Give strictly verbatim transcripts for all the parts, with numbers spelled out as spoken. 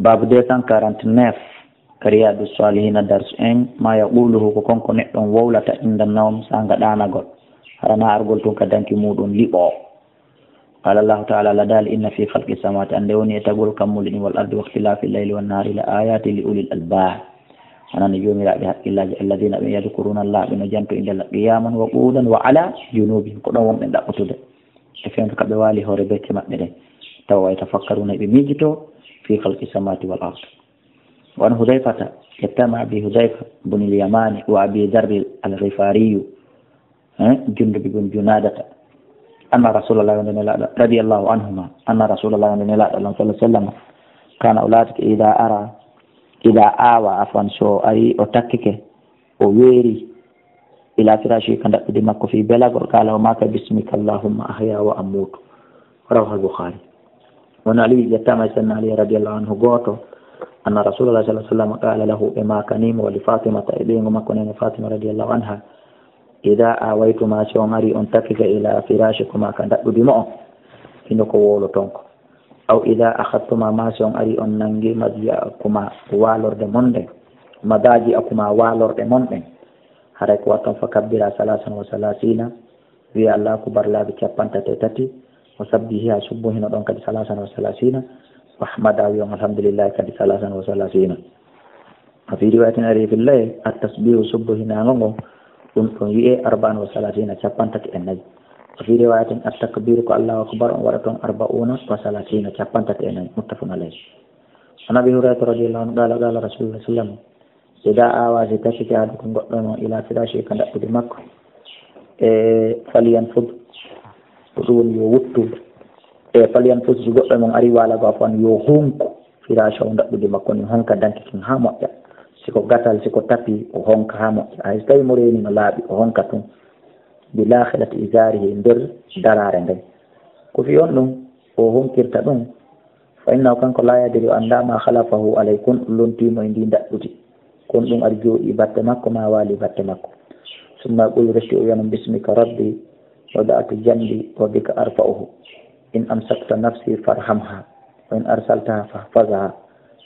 Baabu deux cent quarante-neuf, ka Riyadu Salihina darsu en, ma yaquluhu, ko kanko neɗɗo on wowlata inda nawm, saanga ɗaanagol. Hara na argol tun ka danki muɗum liɓo. Qala Allahu ta'ala, Allah daali, inna fi khalqi samawati, annde woni e tagol kammuuli ɗin, wal ardi, wa ikhtilafi llayli wan nahari, la ayati li ulil albab. Anani joomiraaɓe hakkillaaji, alladhina ɓe yadhkuruna Allah, ɓe no janto inda Allah, qiyaman wa qu'udan wa ala junubihim, ko ɗon wonɓe ɗaɓɓutude. E fewndo ka ɓe waali hoore becce maɓɓe ɗen. Tawa wa yatafakkaruna, ɓe miijito, fi khalqi samawati wal ard. Wa an Hudhayfata, yettaama Abi Hudhayfa bun al-Yamani wa Abi Dharr al-Ghifariyu, eh, Jundub ibn Junadata. Anna Rasulullah, wonde Nelaaɗo, radiyallahu anhuma, anna Rasulullah, wonde Nelaaɗo Allah sallallahu alaihi wasallam, kana o laatike ida ara, ida awa, afwan, so ari o takkike, o weeri, ila firashi, ka ndaɓɓudi makko, fi belagol, qala, o maaka, bismika Allahumma ahya wa amutu. Rawahu al-Bukhari. Won Ali, yettaama e Sayyidina Ali radiyallahu anhu, gooto, anna Rasulullah sallallahu alaihi wasallam qala lahu, ɓe maakanimo, wa li Fatimata, e ɓeyngu makko neene Fatima radiyallahu anha, ida awaytuma, si on ari on takkike, ila firashikuma, ka ndaɓɓudi mo'on, hino ko wowloton ko. Aw ida akhadtuma, ma si on ari on nangi, madji'akuma, waalorde mon nden, madaji'akuma, waalorɗe mon ɗen. Haray ko watton, fa kabbira salasan wa salasina, wi'a Allahu akbar laabi cappantate e tati, wa sabbihiha, subbuhino ɗon kadi salasan wa salasina, wa ahmada, wi'on alhamdulillahi kadi salasan wa salasina. Wa fi riwayatin, ari fillay, at-tasbihu, subbuhinaango ngo, ɗum ɗon wi'e arba'an wa salasina, cappantati e nayi. Wa fi riwayatin, at-takbiru, ko Allahu akbar, on waɗa ton arba'una wa salasina, cappantati e nayi, muttafaqun alayh. An Abi Hurayrata radiyallahu anhu qala, qala Rasulullah sallallahu alaihi wasallam, ida awa, si takkike ahadukum, goɗɗo e mon, ila firashi, ka ndaɓɓudi makko, e falyanfud, ko ɗum woni yo wuttu, e falyanfud, si goɗɗo e mon ari waalago, afwan, yo honku firashahu, ndaɓɓudi makko ndin, honka danki kin haa moƴƴa. Si ko gatal, si ko tapi, o honka haa moƴƴa. Hay so tawi mo reeni no laaɓi, o honka tun. Bi lakhilati izarihi, nder daraare nden. Ko fii honɗum o honkirta ɗum? Fa innahu, kanko, la yadri, o anndaa, ma khalafahu alay, kon ɗum lontii mo e ndii ndaɓɓudi. Kon ɗum ari jooɗii batte makko, ma waali batte makko. Summa yaqulu, refti o wi'a non, bismika rabbi wada'tu janbi wa bika arfa'uhu. In amsakta nafsi farhamha, wa in arsaltaha fahfazha,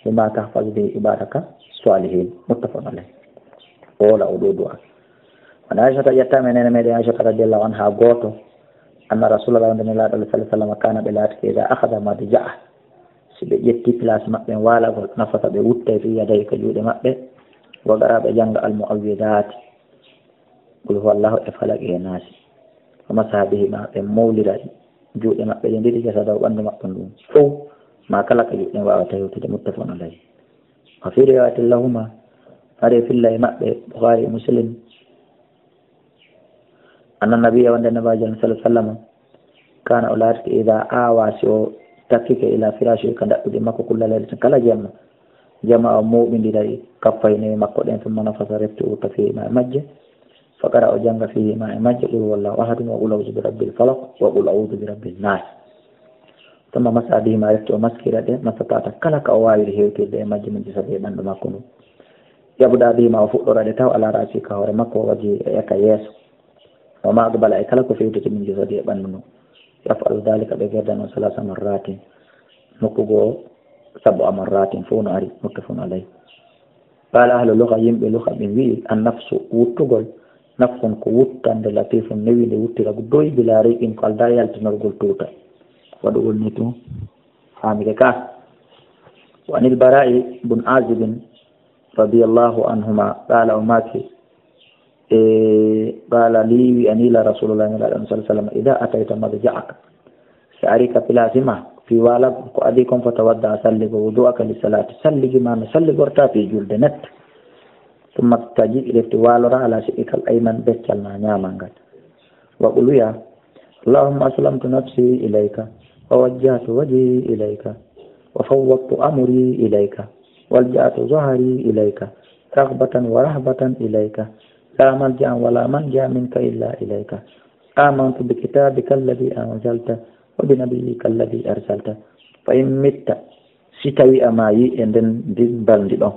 bima tahfazu bihi ibadaka salihin. Muttafaqun alayh. O wowla oo ɗoo du'a. An Aishata, yettaama e neene meɗen Aishata radiyallahu anha, gooto, anna Rasulullah, wonde Nelaaɗo Allah sallallahu alaihi wasallam, kana, ɓe laatike, ida akhadha madja'a, si ɓe ƴetti place maɓɓe waalagol, nafasa, ɓe wuttay, fi yadayhi, ka juuɗe maɓɓe, wa qara'a, ɓe jannga al-mu'awwidhati, qul huwallahu e falaqi e naasi, wa masaha bihima, ɓe mowlira juuɗe maɓɓe ɗen ɗiɗi, jasadahu, ɓanndu maɓɓe ndun fow, ma kala ka juuɗe ɗen waawata hewtude, muttafaqun alayh. Wa fi riwayatin lahuma, hari filla e maɓɓe, Bukhari e Muslim, anna nabiyya, wonde Nabaajo sallallahu alaihi wasallam, kana, o laatike, ida awa, si o takkike, ila firashi, ka ndaɓɓudi makko, kulla laylatin, kala jemma, jama, o mooɓindiray kaffayne makko ɗen, summa nafasa, refti o wuta, fihima, e majje, fa qara'a, o jannga, fihima, e majje, qul huwallahu ahadun wa qul a'udhu bi rabbil falaq wa qul a'udhu bi rabbin nas. Summa masaha bihima, refti o maskira ɗe, mastata'ta, kala ka o waawiri hewtirde e majje, min jasadihi, e ɓanndu makko ndun. Yabda bihima, o fuɗɗora ɗe taw, ala ra'sihi, ka hoore makko, wa wajhihi, e ka yeeso, wa ma aqbala, e kala ko fewtiti, min jasadihi, e ɓanndu ndun. Yaf'alu dhalika, ɓe gerda non, salasa marratin, nokku goo, sab'a marratin, fow no ari, muttafaqun alayh. Qala ahlu lugha, yimɓe lugha ɓen wi'i, an nafsu, wuttugol, nafhun, ko wuttande, latifun, newiinde wuttiragu doy, bila riqin, ko aldaa e yaltinorgol tuuta. Waɗugol nii tun, faamike ka. Wa anil Bara'i bun Azibin radiyallahu anhuma, qala, o maaki, e, qala li, wi'ani la Rasulullah, Nelaaɗo sallallahu alaihi wasallam, ida atayta madja'aka, si ari ka place ma, fii waalagol, ko adii kon, fatawadda, salligo, wudu'aka li salati, salligi ma no salligorta fii julde netta. Summa taji, refti waalora, ala shiqqikal ayman, beccal ma ñaamal ngal. Wa qul, wi'a, allahumma aslamtu nafsi ilayka, wa wajjahtu wajhi ilayka, wa fawwadtu amri ilayka, wa alja'tu zahri ilayka, raghbatan wa rahbatan ilayka, la malja'a wa la manja minka illa ilayka. Amantu bi kitabika alladhi anzalta wa bi nabiyyika alladhi arsalta. Fa in mitta, si tawi a maayi e nden ndin balndi ɗon,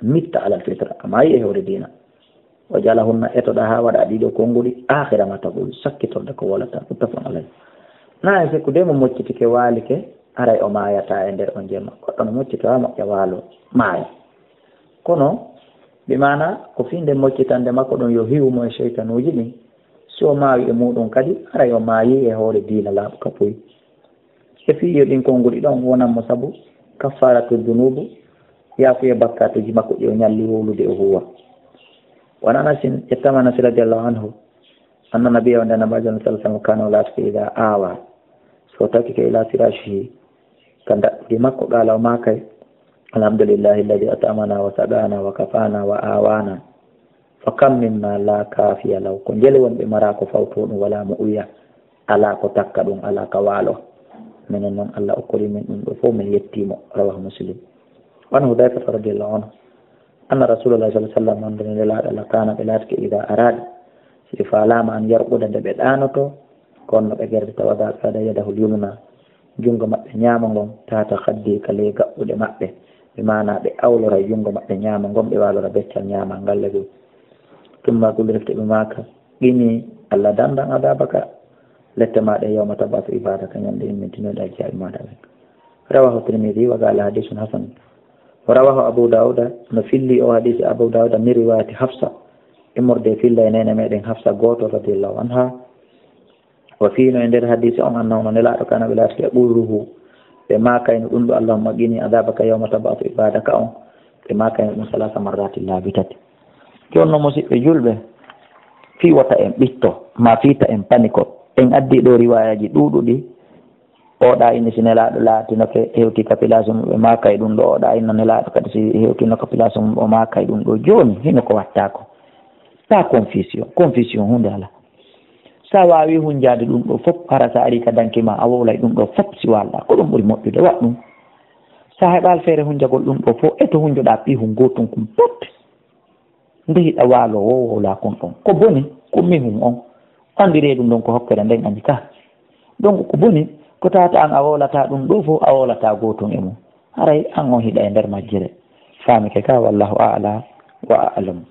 mitta alal fitra, a maayi e hoore diina. Wa jalahunna, etoɗa haa waɗa ɗiɗo konguɗi, akhira ma taqul, sakkitorde ko wolata, muttafaqun alayh. Na e fekkude mo moccitike, waalike, haray o maayataa e nder on jemma. Goɗɗo no moccito haa moƴƴa waalo maaya. Kono, bi maana ko fii nde moccitande makko ɗum yo hiwu mo e seytanuuji ɗin, si o maawi e muuɗum kadi, haray o maayii e hoore diina laaɓuka puy. E fii yo ɗin konguɗi ɗon wonan mo sabu kaffaaratu dunuubu, yaafuye bakkaatuuji makko ɗi o ñalli wowlude o huuwa. Wa an Anasin, ƴettama Anasi radiyallahu anhu, anna nabiyya, wonde Annabi sallallahu alaihi wasallam, kana o laatike ida awa, so takkike ila firashihi, ka daɗɗudi makko, qala, o maakay, alhamdulillahi alladhi at'amana wa saqana wa kafana wa awana. Fa kam mimma la kafiya lahu. Ko njele wonɓe mara ko fawto ɗum, wala mo uya, ala ko takka ɗum, ala ka waalo. Minen noon, Allah okkori min ɗum ɗo fof, min yettii mo. Rawahu Muslim. Wa an Hudayfata radiyallahu anhu, anna Rasulullah sallallahu alaihi wasallam, wonde Nelaaɗo Allah, kana, ɓe laatike, ida arada, si ɓe faalaama, an yarquda, nde ɓe ɗaanoto, ko honno ɓe gerde, tawada, ɓe waɗa yadahul yumna, junngo maɓɓe ñaamo ngon, tahta khaddi, ka ley gaɓɓuɗe maɓɓe. Bi maana ɓe awlora junngo maɓɓe ñaamo ngon, ɓe waalora beccal ñaamal ngal le ɗum. Tumma, gulirte ɓe maaka, qini, Allah dandan adabaka, lette ma ɗe, yawma tab'asu ibadaka, ñande immintinoɗa jaabi maɗa ɓen. Rawahu Tirmidhi wa qala hadithun hasan. Wa rawahu Abu Dawuda, no filli o hadisi Abu Dawuda, min riwayati Hafsa, immorde e filla e neene meɗen Hafsa gooto radiyallahu anha. Wa fiino e nder hadisi on, annahu, no Nelaaɗo, kana, ɓe laatike, qurruhu, ɓe maakayno ɗum ɗo, Allahumma qini adabaka yawma tab'asu ibadaka on, ɓe maakayno ɗum salasa marrati, laabi tati. Jooni no, musiɓɓe julɓe, fii wota en ɓitto, ma fii ta en paniko, en addi ɗo riwaayaji ɗuuɗuɗi. Oɗa inni si Nelaaɗo laatino ke hewti ka place mum, ɓe maakay ɗum ɗo. Oɗa inna Nelaaɗo kadi si hewtino ka place mum, o maakay ɗum ɗo. Jooni, hino ko watta ko. Pas confusion, confusion huunde alaa. Sa waawi hunjaade ɗum ɗo fof, hara sa ari ka danki ma, a wowlay ɗum ɗo fof si walɗa. Ko ɗum ɓuri moƴƴude, waɗ ɗum. Sa heɓaali feere hunjagol ɗum ɗo fof, e to hunjoɗa piihun gootun kun pet. Nde hiɗa waaloo woo wowlaa kun ɗon. Ko boni, ko mihun on. Anndi reedu ndun ko hokkere nden anndi ka. Donc ko boni, ko tawata an a wowlataa ɗum ɗo fof, a wowlataa gootun e mum. Haray an on hiɗa e nder majjere. Faamike ka, wallahu a'la wa a'lam.